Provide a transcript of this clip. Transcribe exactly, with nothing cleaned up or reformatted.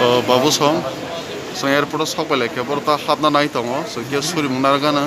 O babu song, chwng airport o sok bai lai khe borok ta hapna nai tongo, chwng khe surimung narwk gana.